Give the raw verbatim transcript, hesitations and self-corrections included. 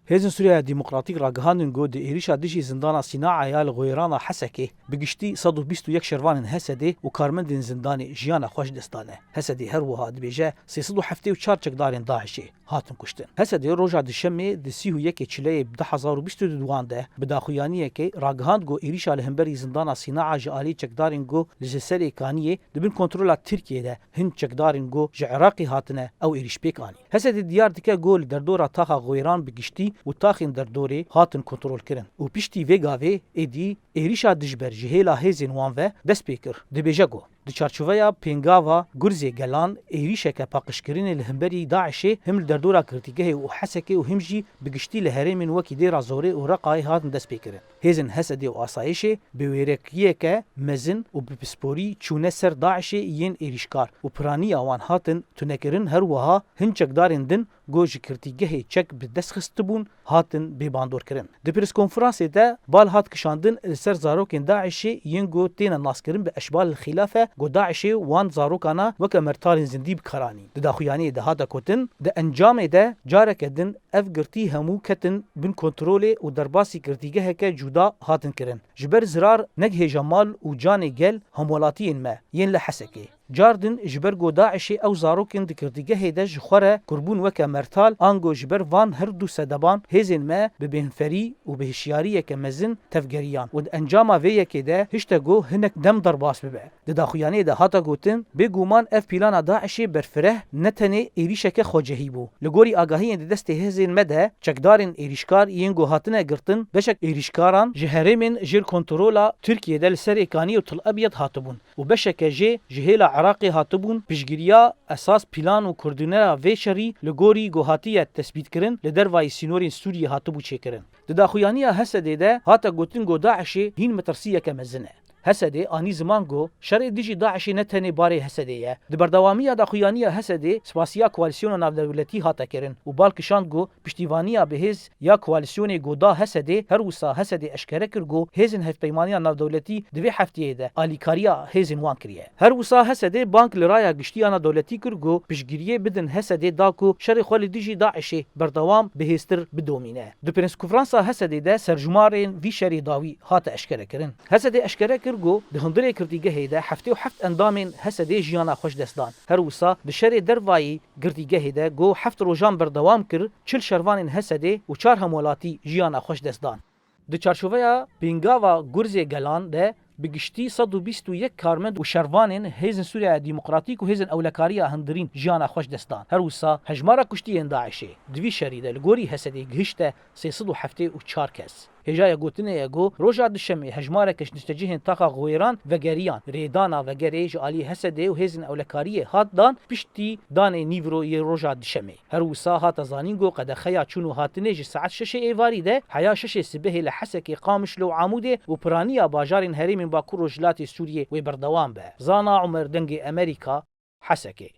Hêzên Sûriyeya Demokratîk ragihandin ku di êrîşa dijî zindana Sînaa ya li Goyrana Hesekê bi giştî sed û bîst û yek şervanên H S D'ê û karmendên zindanê jiyana xwe ji dest dane. H S D'ê her wiha dibêje sê sed û heftê û çar çekdarên DAIŞ'ê hatin kuştin. H S D'ê roja Duşemê di sî û yekê Çileyê du hezar û bîst û duan de bi daxuyaniyekê ragihand ku êrîşa li hemberî zindana Sînaa ji alî çekdarên ku li ji Serê Kaniyê di bin kontrola Tirkiyê de hin çekdarên ku ji Iraqê hatine ew êrîş pêk anî. H S D'ê diyar dike ku li derdora taxa Xwêran bi giştî û taxên derdorê hatin kontrolkirin û piştî vê gavê êdî êrîşa dijber ji hêla hêzên wan ve dest pê kir. Dibêje ku di çarçoveya pêngava Gurzê Gelan êrîşeke paqijkirinê li hemberî DAIŞ'ê him li derdora girtîgehê û Hesekê û him jî bi giştî li herêmên wekî Dêra Zorê û Reqayê hatin destpêkirin. Hêzên H S D'ê û Asayişê bi wêrekiyeke mezin û bi pisporî çûne ser DAIŞ'ê yên êrîşkar û piraniya wan hatin tunekirin, her wiha hin çekdarên din ku ji girtîgehê çek bi dest xistibûn hatin bêbandorkirin. Di preskonferansê de bal hat kişandin li ser zarokên DAIŞ'ê yên ku têne naskirin bi Eşbal Xîlafe ku DAIŞ'ê wan zarokana weke mertalên zindî bi kar anîn. Di daxuyaniyê de hate gotin, di encamê de careke din ev girtî hemû ketin bin kontrolê û derbasî girtîgeheke cuda hatin kirin. Ji ber zirar negihêje mal û canê gel hemwelatiyên me yên li Hesekê. Car din ji ber ku DAIŞ'ê ew zarokên di girtîgehê de ji xwe re kurbûn weke mertal, ango ji ber van her du sedeban hêzên me bi bêhnferî û bi hişyariyeke mezin tevgeriyan û di encama vê yekê de hişte ku hinek dem derbas bibe. Di daxuyaniyê de hate gotin, bêguman ev plana DAIŞ'ê berfireh ne tenê êrîşeke xwecehî bû. Li gorî agahiyên di destê hêzên me de, çekdarên êrîşkar yên ku hatine girtin, beşek êrîşkaran ji herêmên jêr kontrola Tirkiyê de li Serê Kanî û Til Ebyed hatibûn û beşeke jê ji hêla Iraqê hatibûn. Piştgiriya esas plan û koordînera vê şerî li gorî ku hatiye tesbîtkirin li dervayî sînorên Sûriyê hatibû çêkirin. Di daxuyaniya H S D'ê de hate gotin ku DAIŞ'ê hîn metirsiyeke mezin e. H S D'ê anî ziman ku şerê dijî DAIŞ'ê ne tenê barê H S D'ê ye. Di berdewamiya daxuyaniya H S D'ê spasiya koalîsyona navdewletî hate kirin û bal kişand ku piştîvaniya bi hêz ya koalîsyonê ku da H S D'ê, her wisa H S D'ê eşkere kir ku hêzên hevpeymaniya navdewletî di vê hefteyê de alîkariya hêzên wan kiriye. Her wisa H S D'ê bang li raya giştî ya navdewletî kir ku piştgiriyê bidin H S D'ê da ku şerê xwe li dijî DAIŞ'ê berdewam bihêztir bidomîne. Di prenskonferansa H S D'ê de serjumarên vî şerê dawî hate eşkerekirin. H S D'ê eşkere kir ku di hundirê girtîgehê de heftê û heft endamên H S D'ê jiyana xwe ji dest dan. Her wisa di şerê dervayî girtîgehê de ku heft rojan berdewam kir, çil şervanên H S D'ê û çar hemwelatî jiyana xwe ji dest dan. Di çarçoveya pêngava Gurzê Gelan de bi giştî sed û bîst û yek karmend û şervanên Hêzên Sûriyeya Demokratîk û Hêzên Ewlekariya Hundirîn jiyana xwe ji dest dan. Her wisa hejmara kuştiyên DAIŞ'ê di vî şerî de li gorî H S D'ê gihişte sê sed û heftê û çar kes. Hêjaya gotinê ye ku roja Duşemê hejmareke ji niştecihên taxa Xwêran vegeriyan. Rêdana vegerê ji alî H S D'ê û Hêzên Ewlekariyê hat dan piştî danê nîvro yê roja Duşemê. Her wisa hate zanîn ku qedexeya çûn û hatinê ji saet şeşê êvarî de heya şeşê sibehê li Hesekê, Qamişlo û Amûdê û piraniya bajarên herêmên Bakur Rojhilatê Sûriyê wê berdewam be. Zana Umer, Dengê Emerîka, Hesekê.